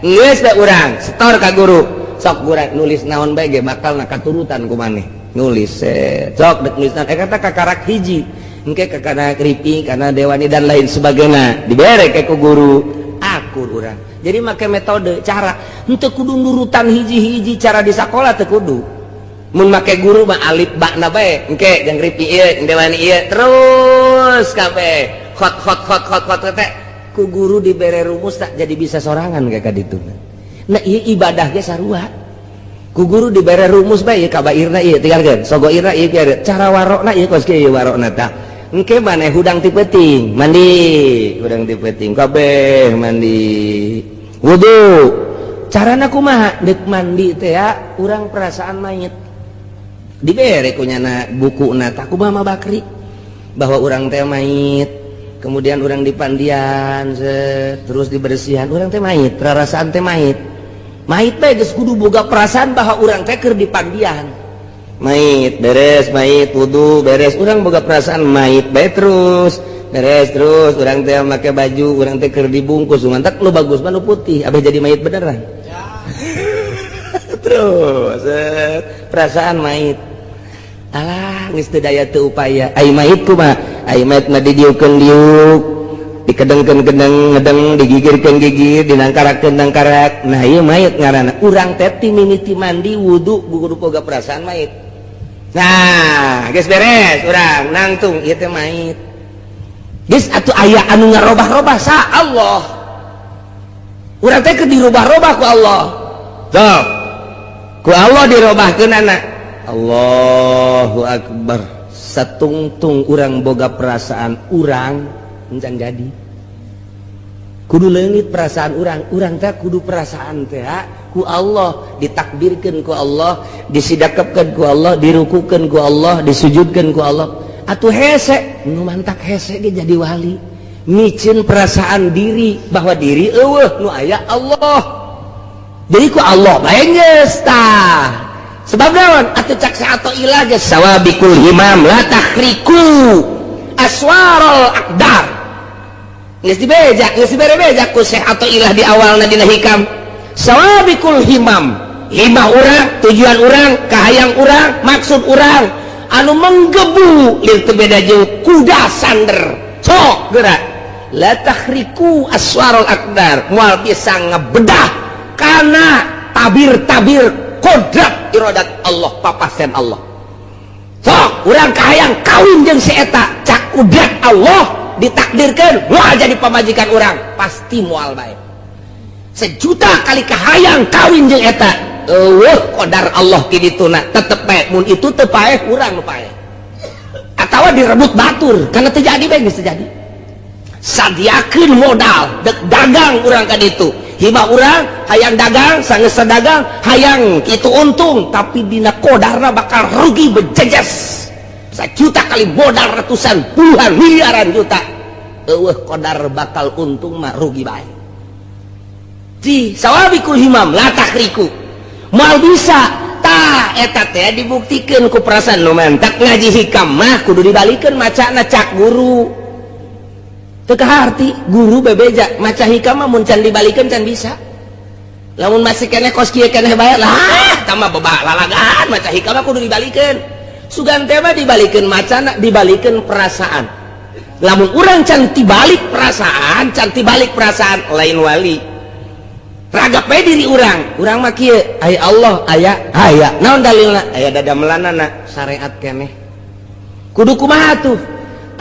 Geus bae urang setor ka guru, sok gurang nulis naon bae ge bakal na katurutan ku maneh. Nulis set, sok dek nulis naon, kata kakarak hiji engke kakana kripi karena dewani dan lain sebagainya, dibere ke ku guru, akur urang. Jadi make metode cara, henteu kudu nurutan hiji-hiji cara di sakola, teu kudu. Mun make guru mah alif bakna bae, engke jeung ripi ieu, dewani ieu, terus kabeh khot khot khot khot khot teh ku guru dibere rumus, tak jadi bisa sorangan kayak kaditu. Nah, ieu ibadah ge sarua, ku guru dibere rumus bae, ieu kabairna ieu tinggalkeun, sogoirna ieu kieu, cara warokna ieu kos kieu warokna. Tah engke maneh hudang ti peuting mandi, hudang ti peuting kabeh mandi wudu, carana kumaha deuk mandi teh ya? Urang perasaan mayit, dibere ku nyana bukuna tah kumaha Mama Bakri, bahwa urang teh mayit, kemudian urang dipandian set, terus dibersihan, urang teh mayit, perasaan teh mayit. Mayit bae geus kudu boga perasaan bahwa urang teh keur dipandian mayit. Beres mayit, wudu beres, urang boga perasaan mayit bae. Terus beres, terus urang teh make baju, urang teh keur dibungkus. Mantak lu bagus mah nu putih, abeh jadi mayit beneran. Terus set, perasaan mayit, alah geus teu daya teu upaya. Ai mayit kumaha? Ai mayit mah didiukeun diuk, dikedengkeun kedeng ngedeng, digigirkeun gigir, dinangkarakeun nangkarak. Nah, ieu mayit ngaranna. Urang teh ti mimiti mandi wudu kudu boga perasaan mayit. Nah, geus beres, urang nangtung ieu teh mayit. Geus atuh, aya anu ngarobah-robah sa Allah. Urang teh keur dirubah-robah ku Allah. Sok ku Allah dirobahkeun anak. Allahu akbar, satungtung urang boga perasaan urang encan jadi kudu leungit perasaan urang. Urang teh kudu perasaan teh ku Allah ditakdirkeun, ku Allah disidakepkeun, ku Allah dirukukeun, ku Allah disujudkeun ku Allah. Atuh hese nu mantak hese ge jadi wali, micin perasaan diri bahwa diri eueuh, nu aya Allah. Jadi ku Allah bae geus tah. Sebab naon atuh cak atau ilah geus sawabikul himam la takhriku aswarul aqdar. Geus dibeja, geus dibere beja ku Syekh atau ilah di awalna dina hikam, sawabikul himam, himah urang, tujuan urang, kahayang urang, maksud urang anu menggebu lir teu beda jauh kuda sander sok gerak, la takhriku aswarul aqdar, moal bisa ngebedah karena tabir-tabir kodrat iradat Allah, papasen Allah. Sok urang kahayang kawin jeung si eta, cak kudrat Allah ditakdirkan moal jadi pamajikan urang, pasti moal bae. Sejuta kali kahayang kawin jeung eta. Euweuh qadar Allah kidituna, tetep bae mun itu teu paeh, urang nu paeh atawa direbut batur, karena terjadi bae geus terjadi. Sadiakeun modal dek dagang urang ka ditu, hibah urang hayang dagang, sanggeus dagang hayang itu untung, tapi dina kodarna bakal rugi bejejes sajuta kali modal ratusan, puluhan, miliaran juta. Euweuh kodar bakal untung mah, rugi bae. Di sawabikul himam la takhriku, moal bisa. Tah, eta teh dibuktikan ku perasaan. Nu mantak ngaji hikam mah kudu dibalikeun macana, cak guru teu kaharti. Guru bebeja maca hikam mah mun can dibalikeun can bisa. Lamun masih keneh kos kieu keneh bae lah, tambah bebak lalagaan. Maca hikam mah kudu dibalikeun, sugan teh mah dibalikeun macana, dibalikeun perasaan. Lamun urang can tibalik perasaan, can tibalik perasaan, lain wali. Ragap bae diri urang, urang mah kieu, aya Allah, aya, aya naon dalilna? Aya dadamelanana, syariat keneh. Kudu kumaha tuh?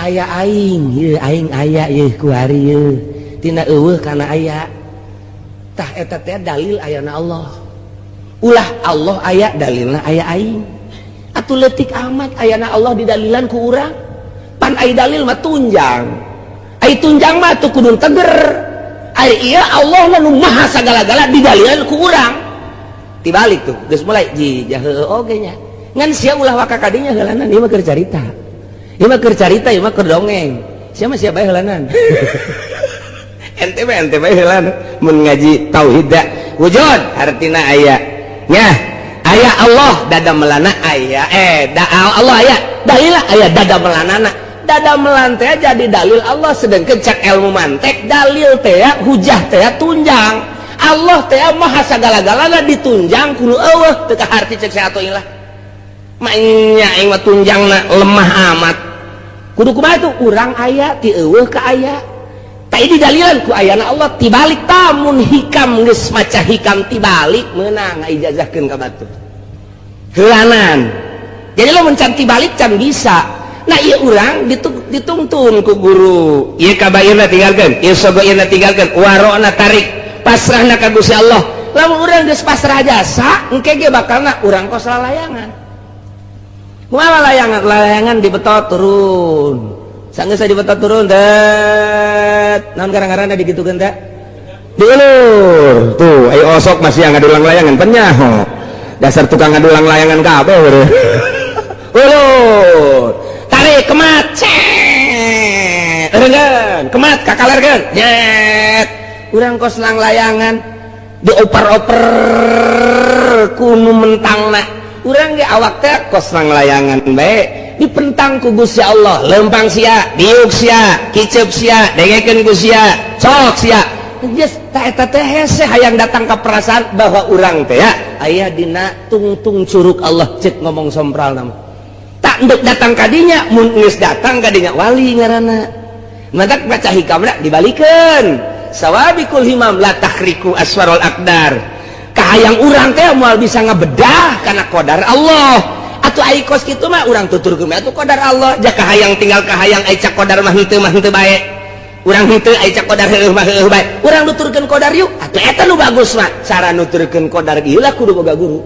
Aya aing ieu, aing aya ieu kuari ieu, tina euweuh kana aya. Tah, eta teh dalil ayana Allah. Ulah Allah aya, dalilna aya aing. Atuh leutik amat ayana Allah didalilan ku urang. Pan ai dalil mah tunjang, ai tunjang mah tuh kudu teger. Ai iya Allah nu maha sagala-gala didalilan ku urang, tibalik tuh geus mulai ji jahe oge nya. Ngan sia ulah waka kadinya heulanan, ieu mah keur carita, ieu mah keur carita, ieu mah keur dongeng. Sia mah sia bae heulanan, ente mah ente bae heulanan. Mun ngaji tauhid da wujud artina aya nya, aya Allah dadamelanana aya, da Allah aya dalil, aya dadamelanana. Dadamelan teh jadi dalil Allah, sedangkan cak ilmu mantek dalil teh hujah teh tunjang. Allah teh maha sagala-galana ditunjang kudu euweuh, teu kaharti cek saya. Atuh ilah nya aing mah tunjangna lemah amat. Kudu kumaha tuh? Urang aya ti euweuh ka aya, tah didalilan ku ayana Allah. Tibalik tamun hikam, geus maca hikam tibalik, meunang ngaijazahkeun ka batur heulanan. Jadi lo can tibalik can bisa. Nah, iya urang dituntun ku guru, iya kabairna tinggalkan, iya sogoirna tinggalkan, warokna tarik, pasrahna ka Gusti Allah. Lamun urang geus pasrah jasa, engke ge bakalna urang kos lalayangan. Kumaha layangan? Layangan dibetot turun, sanggeus dibetot turun, det naon karang-karangna digitukeun teh, diulur tuh. Ayo osok masih yang ngadulang layangan, penyaho dasar tukang ngadulang layangan kabeh. Ulur, tarik, kemat, cet, eureungeun, kemat kakalerkeun, nyet. Urang kos lang layangan dioper-oper ku nu mentangna. Urang ge awak teh kos lang layangan bae, dipentang ku Gusti Allah. Lempang sia, diuk sia, kicep sia, dengekeun ku sia, cok sia. Geus ta, eta teh hese hayang datang ka perasaan bahwa urang teh ya aya dina tungtung curug Allah, cek ngomong sompral nama tak ndek datang kadinya. Mun geus datang kadinya, wali ngaranna. Mantak baca hikamna dibalikeun, sawabikul himam la takhriku aswarul aqdar. Kahayang urang teh moal bisa ngabedah karena qadar Allah. Atuh ai kos kitu mah urang tuturkeun atuh qadar Allah. Ja kahayang tinggal kahayang, ai cak qadar mah henteu mah henteu bae. Urang henteu, ai cak qadar heueuh mah heueuh bae. Urang nuturkeun qadar yuk atuh, eta nu bagus mah. Cara nuturkeun qadar ieu lah kudu boga guru.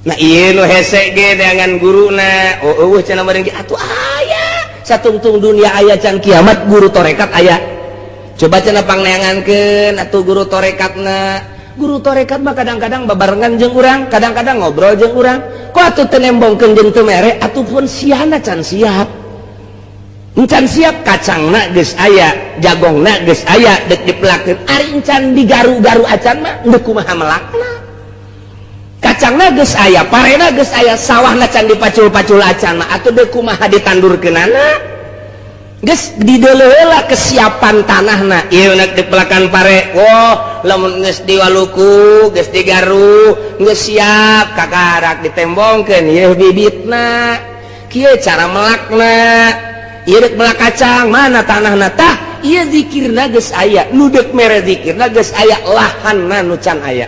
Nah, ieu nu hese ge dengan guruna. Oh, euweuh cenah meureun ge. Atuh aya satungtung dunia, aya can kiamat guru torekat aya. Coba cenah pangneangankeun atuh guru torekatna. Guru torekat mah kadang-kadang babarengan jeung urang, kadang-kadang ngobrol jeung urang. Kok atuh teu nembongkeun jeung teu mere? Atuh pun siana can siap, encan siap. Kacangna geus aya, jagongna geus aya, dek dipelakeun, ari encan digaru-garu acan mah deuk kumaha melakna? Kacangna geus aya, parena geus aya, sawahna can dipacul-pacul acan mah atuh deuk kumaha ditandurkeunana? Geus dideuleu heula kesiapan tanahna ieu nek dipelakan pare. Wah, lamun geus diwaluku, geus digaru, geus siap, kakarak ditembongkeun ieu bibitna. Kieu cara melakna. Ieu dek melak kacang, mana tanahna? Tah, ieu zikirna geus aya, nu deuk mere zikirna geus aya, lahanna nu can aya.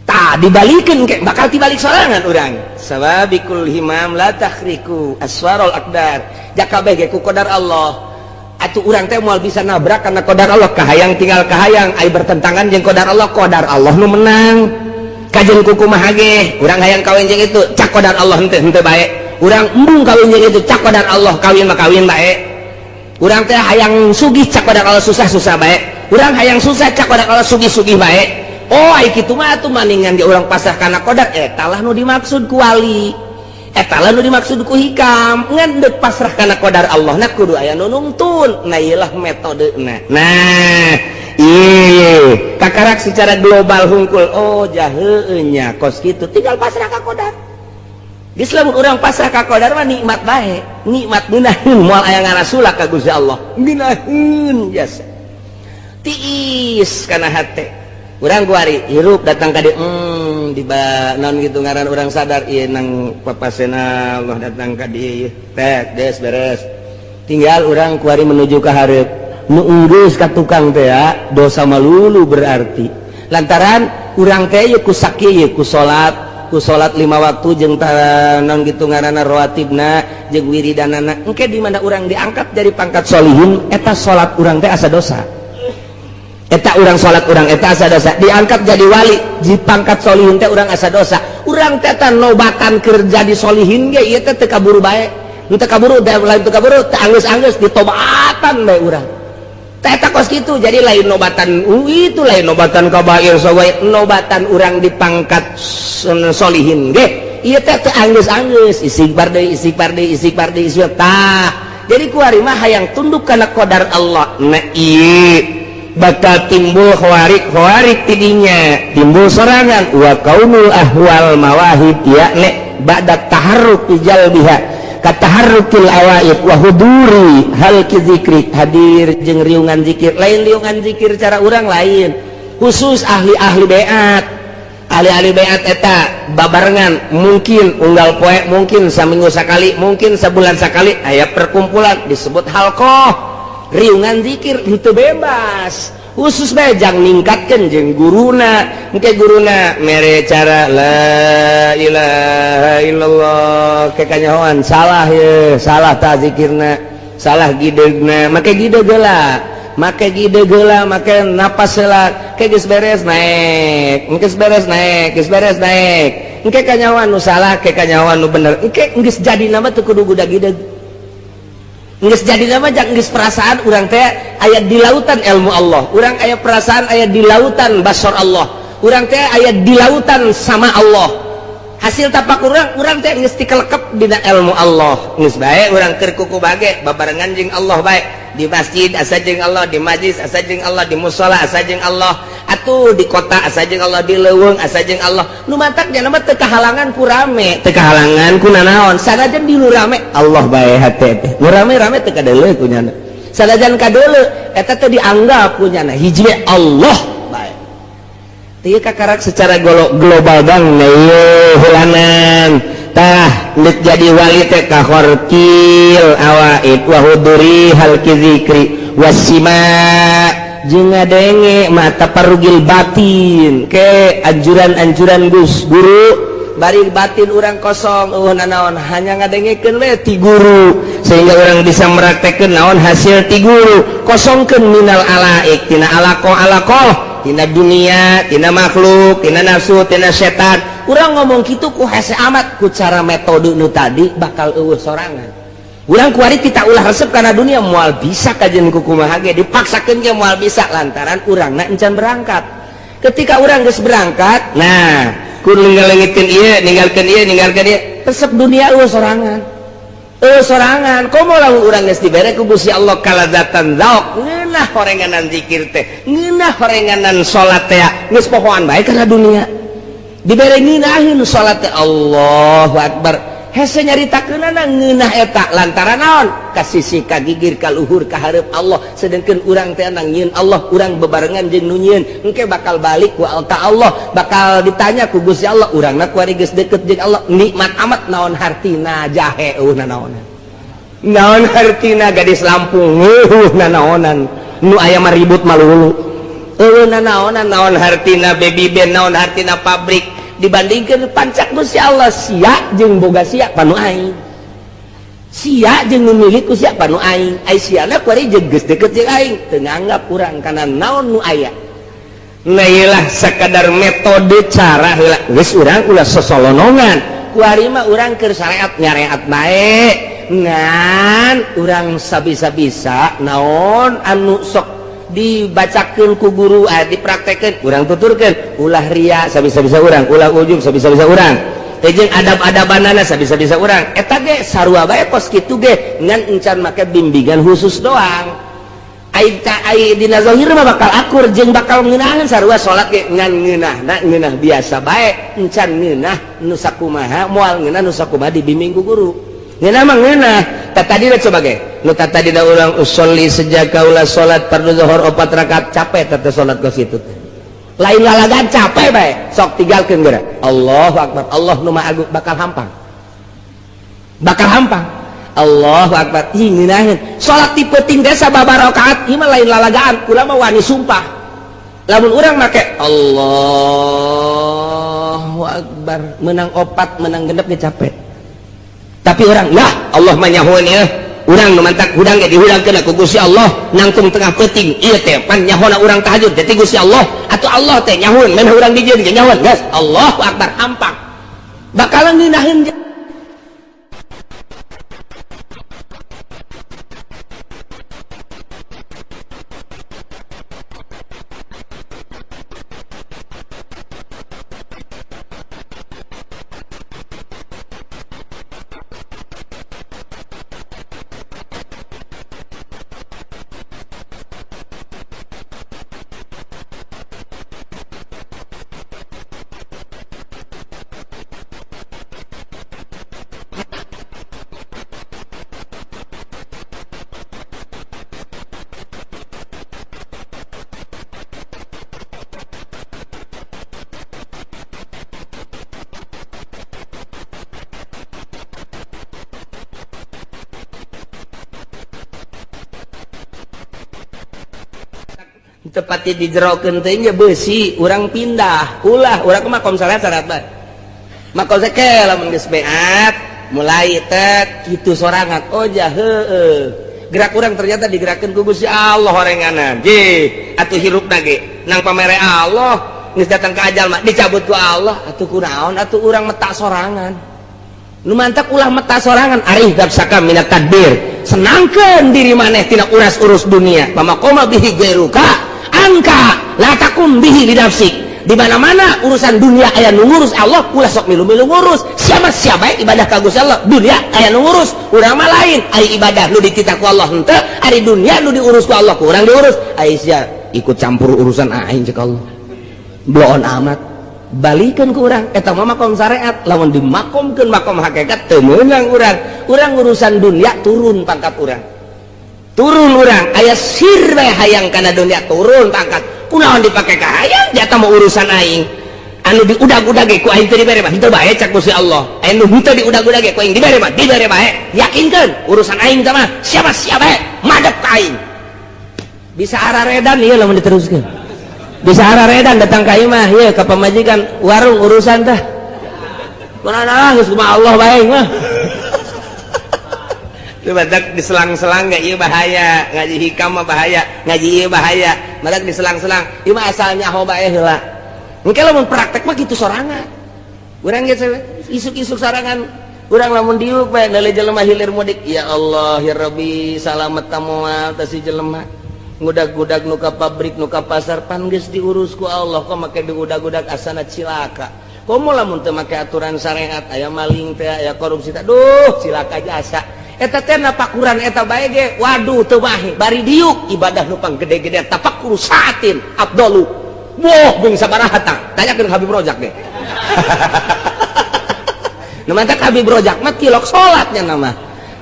Tah, dibalikeun ke bakal tibalik sorangan urang. Sawabikul himam la takhriku aswarul aqdar, jakabeh ge ku qadar Allah. Atuh urang teh moal bisa nabrak karena qadar Allah. Kahayang tinggal kahayang, ai bertentangan jeung qadar Allah, qadar Allah nu menang. Kajeun kukumaha ge urang hayang kawin jeung itu, cak qadar Allah henteu, henteu bae. Urang embung kawin jeung itu, cak qadar Allah kawin mah kawin bae. Urang teh hayang sugih, cak qadar Allah susah, susah bae. Urang hayang susah, cak qadar Allah sugih, sugih bae. Oh, ai kitu mah atuh maningan ge urang pasrah kana qadar. Eta lah nu dimaksud ku wali, eta lah nu dimaksud ku hikam. Ngan deuk pasrah kana qadar Allah na kudu aya nu nungtun. Nah, ieu lah metodena. Nah, iya kakarak secara global hungkul. Oh, jaheunya nya kos kitu, tinggal pasrah ka qadar. Geus lamun urang pasrah ka qadar mah nikmat bae, nikmat ngeunaheun, moal aya ngarasula ka Gusti Allah, ngeunaheun jasa tiis kana hate urang. Kuari hirup datang ka dieu, di naon gitu ngaran, urang sadar ieu nang papasena Allah datang ka dieu teh geus beres. Tinggal urang kuari menuju ka hareup nu enggeus ka tukang teh ya, dosa malulu. Berarti lantaran urang teh ieu ku sakieu ieu ku salat lima waktu jeung naon gitu ngaranna, rawatibna jeung wiridanana. Engke di mana urang diangkat dari pangkat solihin, eta salat urang teh asa dosa. Eta urang salat urang eta asa dosa. Diangkat jadi wali di pangkat solihin teh urang asa dosa. Urang teh teh nobatan kerja di solihin ge ieu teh teu kaburu bae. Nu teu kaburu teh lain teu kaburu teh, anggeus-anggeus ditobatan bae urang teh. Eta kos kitu. Jadi lain nobatan itu, lain nobatan kabair sogai, nobatan urang di pangkat solihin ge ieu teh teu anggeus-anggeus. Istighfar deui, istighfar deui, istighfar deui, istighfar. Tah, jadi kuari mah hayang tunduk kana qadar Allah. Nah, ieu bakal timbul khawarik khawarik tidinya timbul sorangan wa kaunul ahwal mawahib, yakni ba'da taharruk jalbiha kataharrukil awaid wa huduri halqi zikri, hadir jeung riungan zikir. Lain riungan zikir cara urang lain, khusus ahli-ahli beat. Ahli-ahli beat eta babarengan, mungkin unggal poe, mungkin saminggu sekali, mungkin sebulan sekali aya perkumpulan disebut halqoh. Riungan zikir itu bebas, khusus bae jang ningkatkeun jeung guruna. Engke guruna mere cara la ilaha illallah, ke kanyahoan salah ye, salah ta zikirna, salah gidegna. Make gideg heula, make gideg heula, make napas heula. Ke geus beres naik, geus beres naik, geus beres naik. Engke kanyahoan nu salah, ke kanyahoan nu bener. Engke geus jadi nama teu kudu gudag gideg. Geus jadi nama jang geus perasaan urang teh aya di lautan ilmu Allah, urang aya perasaan aya di lautan basor Allah, urang teh aya di lautan sama Allah. Hasil tapak urang, urang teh geus tikelekep dina ilmu Allah. Geus bae urang keur kuku bage babarengan jeung Allah bae. Di masjid asa jeung Allah, di majlis asa jeung Allah, di musola asa jeung Allah, atuh di kota asa jeung Allah, di leuweung asa jeung Allah. Nu matak nya mah teu kahalangan ku rame, teu kahalangan ku nanaon. Sanajan di nu rame Allah bae hate teh, nu rame-rame teu kadeuleu ku nyana. Sanajan kadeuleu eta teh dianggap ku nyana hiji Allah bae. Teu kakarak secara global bang. Nah, ieu hulanan. Tah, nek jadi wali teh kakharqil awaid wa huduri halqi zikri wasima jeung ngadenge mata parugil batin ke anjuran-anjuran Gus guru. Bari batin urang kosong, nanaon, hanya ngadengekeun we ti guru sehingga urang bisa meraktekeun naon hasil ti guru. Kosongkeun minal alaik, tina alaqo alaqo, tina dunia, tina makhluk, tina nafsu, tina setan. Urang ngomong gitu ku hese amat, ku cara metode nu tadi bakal eueuh sorangan. Urang kuari kita ulah resep karena dunia, moal bisa. Kajian ku kumaha ge dipaksakeun ge moal bisa, lantaran urangna encan berangkat. Ketika urang geus berangkat, nah, ku ninggalin ieu, ninggalkeun ieu, ninggalkeun ieu, resep dunia eueuh sorangan, eueuh sorangan. Komo lamun urang geus dibere ku Gusti Allah kalazatan zauk, ngeunah horenganan zikir teh, ngeunah horenganan salat teh, geus pohoan bae kana dunia. Dibere ngeunaheun salat teh, Allahu akbar, hese nyaritakeunana ngeunah eta. Lantaran naon? Ka sisi, ka gigir, ka luhur, ka hareup Allah. Sedengkeun urang teh nang nyieun Allah, urang bebarengan jeung nu nyieun. Engke bakal balik ku ka Allah, bakal ditanya ku Gusti Allah. Urangna kuari geus deket jeung Allah, nikmat amat. Naon hartina jahe? Eueuh nanaonan. Naon hartina gadis Lampung? Eueuh nanaonan. Nu aya mah ribut malulu, eueuh nanaonan. Naon hartina baby band? Naon hartina pabrik dibandingkan pancak Gusti Allah? Sia jeung boga sia panu aing. Sia jeung nu milik ku siapa nu aing? Ai siana kuari jeung geus deket jeung aing, teu nganggap urang kana naon nu aya. Nah ieu lah sakadar metode cara heula. Geus urang ulah sosolonongan. Kuari mah urang keur syariat nyareat bae. Ngan urang sabisa-bisa naon anu sok dibacakeun ku guru, dipraktekeun, urang tuturkeun, ulah ria sabisa-bisa urang, ulah ujub sabisa-bisa urang. Jeung adab-adabanana sabisa-bisa urang. Eta ge sarua bae kos kitu ge ngan encan make bimbingan khusus doang. Ai ta ai dina zahir mah bakal akur jeung bakal ngeunaheun sarua salat ge ngan ngeunahna ngeunah biasa bae, encan ngeunah nu sakumaha moal ngeunah nu sakumaha dibimbing ku guru. Ngeunah mah ngeunah. Ta tadi coba ge nu ta tadi da urang usolli sejak kaula salat fardu zuhur 4 rakaat capek teh salat kos kitu. Lain lalagan capek bae sok tinggalkeun geura. Allahu akbar, Allah nu maha agung bakal hampang. Bakal hampang. Allahu akbar. Ih ngeunaheun. Salat ti peuting teh sababaraha rakaat ieu mah lain lalagaan, kula mah wani sumpah. Lamun urang make Allahu akbar menang opat menang genep ge capek. Tapi urang lah Allah mah nyahoeun ieu. Urang nu mantak hudang ge dihudangkeun ku Gusti Allah nangtung tengah peuting ieu teh pan nyahona urang tahajud teh Gusti Allah atuh Allah teh nyahoeun memeh urang dijieun ge nyahoeun geus Allahu akbar hampang bakalan ngeunaheun. Tepatnya dijerokeun teh nya beusi urang pindah ulah urang mah makom salat syarat bae makom seke lamun geus beat mulai teh kitu sorangan oh ja heueuh gerak urang ternyata digerakkeun ku Gusti Allah horenganan je atuh hirupna ge nang pamere Allah geus datang ka ajal mah dicabut ku Allah atuh kunaon atuh urang metak sorangan nu mantak ulah metak sorangan arih gapsaka minat tadbir senangkeun diri maneh tina uras-urus dunia pamaqoma bihi gairuka angka la takum bihi lidafsik. Di mana-mana urusan dunia aya nu ngurus Allah ulah sok milu-milu ngurus siapa siapa ibadah ka Gusti Allah dunia aya nu ngurus urang mah lain ari ibadah nu dititah ku Allah henteu ari dunia nu diurus ku Allah ku urang diurus ai sia ikut campur urusan aing cek Allah bloon amat balikeun ku urang eta mah makom syariat lamun dimakomkeun makom hakikat teu meunang urang urang urusan dunia turun pangkat urang turun urang aya sir bae hayang kana dunia turun pangkat kunaon dipake ka hayang jata mau urusan aing anu diudag-udag ge ku aing teu dibere mah henteu bae cak Gusti Allah anu henteu diudag-udag ge ku aing dibere mah dibere bae yakinkeun urusan aing teh mah siapa siapa bae madep ka aing bisa araredan ieu lamun diteruskeun bisa araredan datang ka imah ieu ka pamajikan warung urusan teh kunaon geus kumaha Allah bae mah. Itu badak diselang-selang gak iya bahaya ngaji hikam mah bahaya ngaji iya bahaya badak diselang-selang ieu mah asalnya nyaho bae heula engke lamun praktek mah kitu sorangan urang geus isuk-isuk sorangan urang lamun diuk bae neuleuh jelema hilir mudik ya Allah ya Rabbi salamet ta moal teh si jelema ngudag-gudag nu ka pabrik nu ka pasar pan geus diurus ku Allah kok make diudag-udag asana cilaka komo lamun teu make aturan syariat aya maling teh aya korupsi teh duh cilaka jasa eta teh napakuran eta bae ge waduh teu mahi bari diuk ibadah nu panggede-gede tafakur saatin afdalu wah bung sabaraha tah tanyakeun Habib Rojak ge nu mantak Habib Rojak mah tilok salat nya mah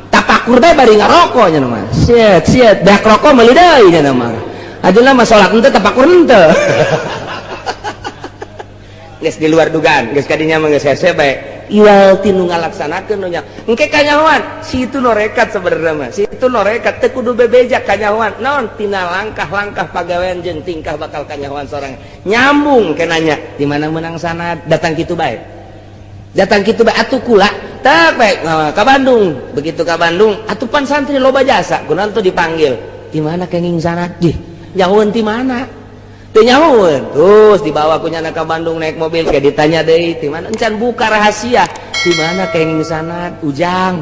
tafakur bae bari ngaroko nya mah siet siet dak rokok meuli deui nya mah ajeuna mah salat henteu tafakur henteu geus di luar dugaan geus kadinya mah geus hese bae iwal tinu ngalaksanakeun nu nya engke kanyahoan si itu norekat sebenarnya mah si itu norekat teu kudu bebeja kanyahoan naon tina langkah-langkah pagawean jeung tingkah bakal kanyahoan sorang nyambung kenanya di mana menang sanad datang kitu bae datang kitu bae atuh kula Tak baik ka Bandung. Begitu ka Bandung, atuh pan santri loba jasa, kunaon tuh dipanggil. Di mana kenging sanad? Jih, nyahoeun ti mana? Teu nyahoeun. Terus dibawa ku nyana ka Bandung naik mobil, kayak ditanya deui, ti mana? Encan buka rahasia. Di mana kenging sanad? Ujang.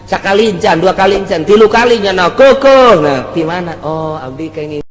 Sakali encan, dua kali encan, tilu kali nyana kekeuh. Nah, di mana? Oh, abdi kenging